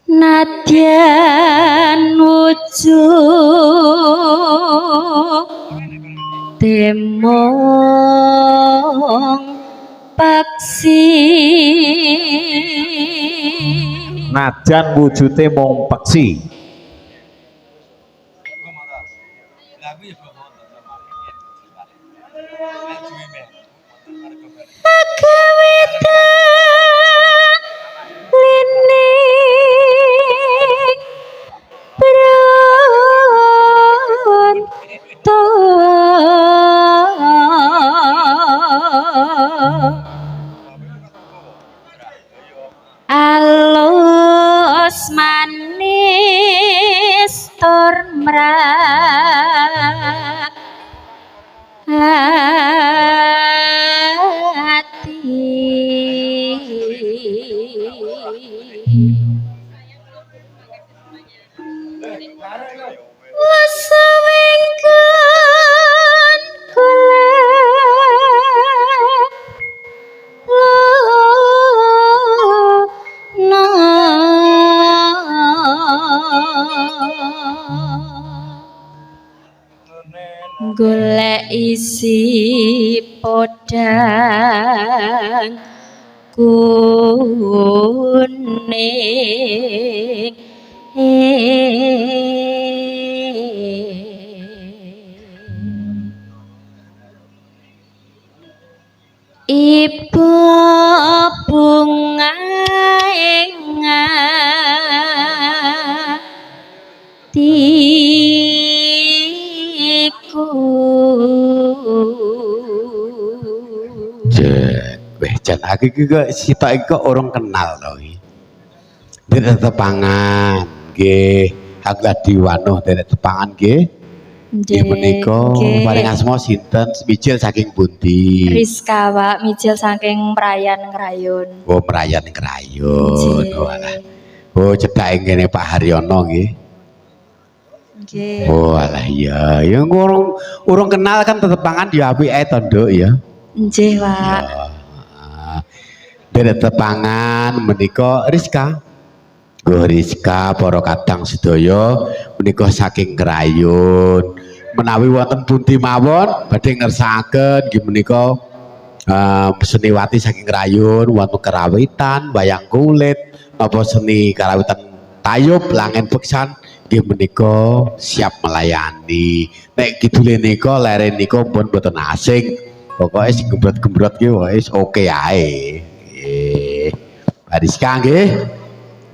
Nadyan wujud temong paksi. Najan wujude mung peksi. Agawetan lining bronto alus manis tur mrak ati. Wasawengkan golek lana golek isi podang kuning. Ibu bunga ing atiku. Jek, weh jan aku iki kok sitok iki kok urung kenal to iki. Derek tepangan nggih, aku lagi wanuh derek tepangan nggih. Nggih menika paring asma sinten, mijil saking pundi? Rizka, Pak, mijil saking Mrayan Ngrayun. Oh, Mrayan Ngrayun. Nggih. Oh alah. Oh, cedhake ngene Pak Haryono nggih. Nggih. Oh alah iya, ya urung urung kenal kan tetepangan ya apik ae to, Nduk ya. Nggih, Pak. Ya. Derek tepangan menika Rizka. Nggo Rizka para kadang sedaya menika saking Ngrayun. Menawi wonten pundi mawon badhe ngersakaken nggih menika seniwati saking Ngrayun wonten karawitan, wayang kulit, napa seni karawitan tayub langen beksan nggih menika siap melayani. Nek kidule nika lere nika pun mboten asing. Pokoke sing gembrot-gembrot ki pokoke wis oke ae. Nggih. Pak Rizka nggih.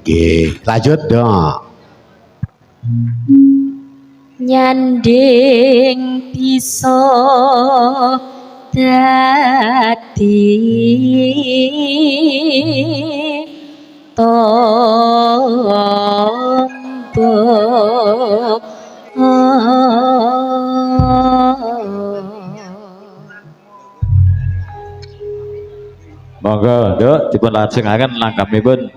Nggih, lanjut dong. Nyanding bisa dadi tombo. Monggo, Nduk, dipun lajengaken langgamipun.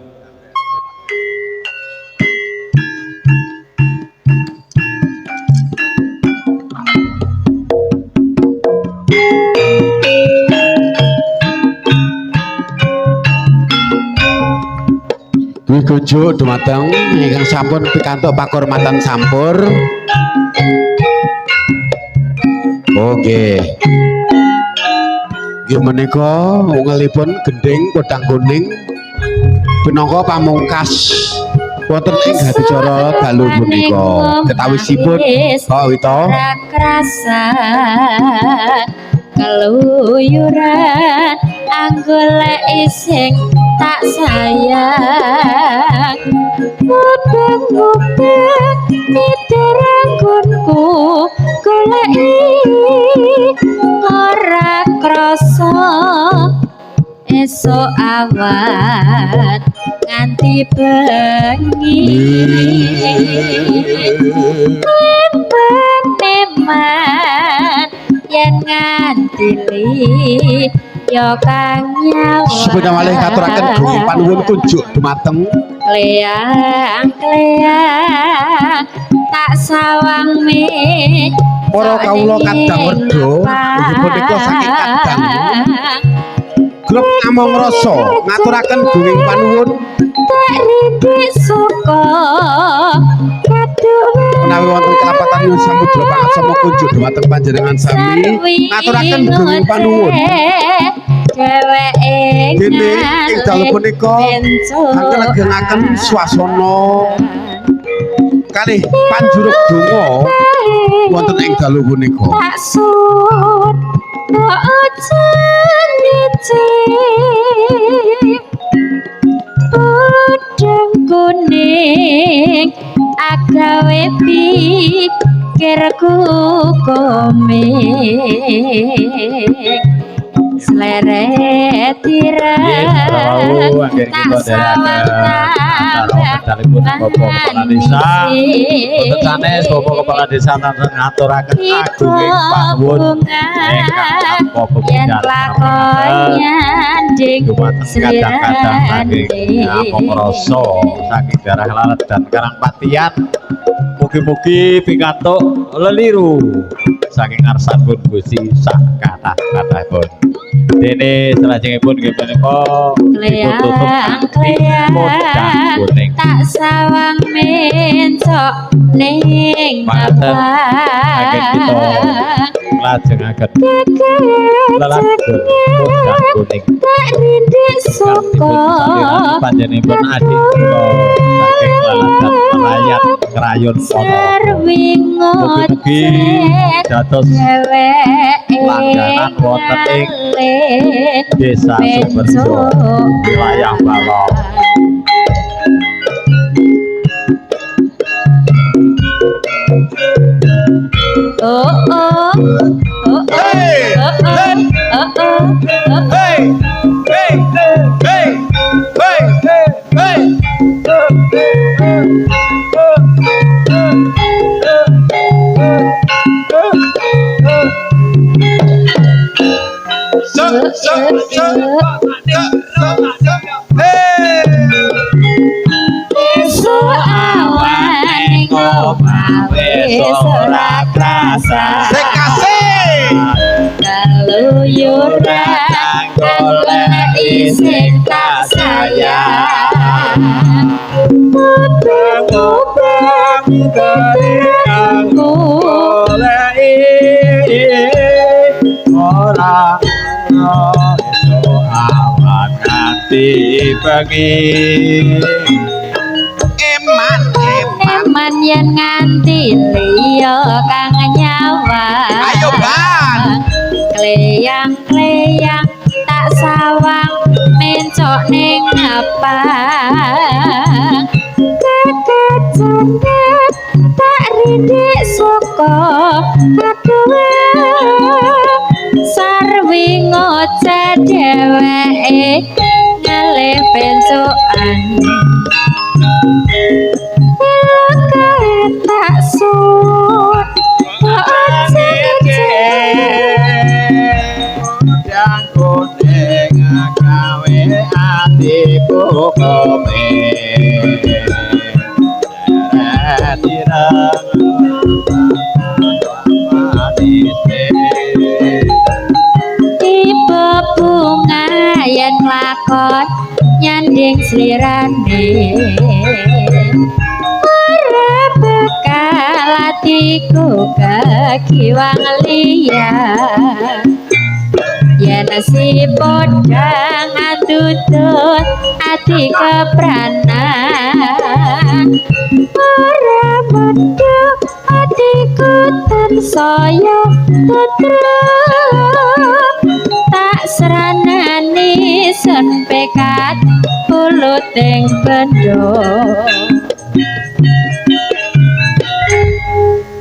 Dwi kunjuk dumateng ingkang sampun pikantuk pakurmatan sampur. Oke. Nggih menika ungelipun gendhing podang kuning pinangka pamungkas wonten ing adicara dalu punika. Ketawisipun Pak Wito Ora krasan keluyuran anggolek sing tak sayang, mubeng-mubeng niteranggonku goleki ora krasa esuk awan nganti bengi. Neman yen nganti li ya kang nyawa. Sepeda malih katuraken gunging panuwun kunjuk dumateng kleang kleang tak sawang me para kawula kadang werda inggih punika saking kadang Samudra Among Rasa ngaturaken gunging panuwun. Tak rindik suka Menawi wonten kelapatan nyuwun samudra pangaksama kunjuk dhumateng panjenengan sami ngaturaken gunging panuwun. Dheweke Dene ing dalu punika kanggo swasana kalih panjuruk donga wonten ing dalu punika. Tak sun aja ngece podang kuning agawe pikirku komik sleret Nggih, wau anggen tak kita sawang ndherekaken medalipun Bapak Kepala Desa. Boten sanes Bapak Kepala Desa tansah ngaturaken agunging panuwun ingkang tanpa yen pepindhan lakon nyanding dumateng kadang-kadang saking Among Rasa saking daerah Lalet dan Karangpatihan. Mugi-mugi pikantuk leliru saking ngarsanipun Gusti sak kathah-kathahipun. Dene salajengipun nggih punika dipun tutup kanthi podang kuning. Tak sawang mencok ning Mangaten anggen kita abang nglajengaken lelagon podang kuning. Tak rindik Ingkang suka dipun salirani panjenenganipun adik kula saking Laladan Melayan Krayon Ponorogo. Sarwi Mugi-mugi ngoceh dados dheweke langganan wonten ing ngalih Desa Sumberjo, wilayah Balong. Oh oh oh oh oh oh oh oh. Hey, hey, hey, hey, hey. So, so, so, so, so, hey. Esuk awan ning omah wis ora krasa. Sing kasih. Keluyuran goleki sing tak sayang. Mubeng-mubeng aku Ora ana esuk awan nganti bengi. Eman eman. Eman yen nganti liya kang nyawang. Ayo ban. Kleyang-kleyang tak sawang mencok ning ngapang. Kekecenget tak rindik saka kaduwe sarwi ngoceh dheweke ngalih pencokan. Kae tak sun Podang kuning gawe atiku komeng. Tirang manise. Tipe bunga yen lakon nyanding slirane ora bekal atiku kekiwang liya yen si podang atutut ati kepranan ora medhok atiku tansaya tetrem tak seranani sun pekat puluting bendo.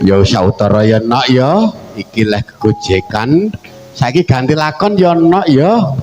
Ya sautara ya nok ya, iki leh kegojekan. Saiki ganti lakon ya nok ya.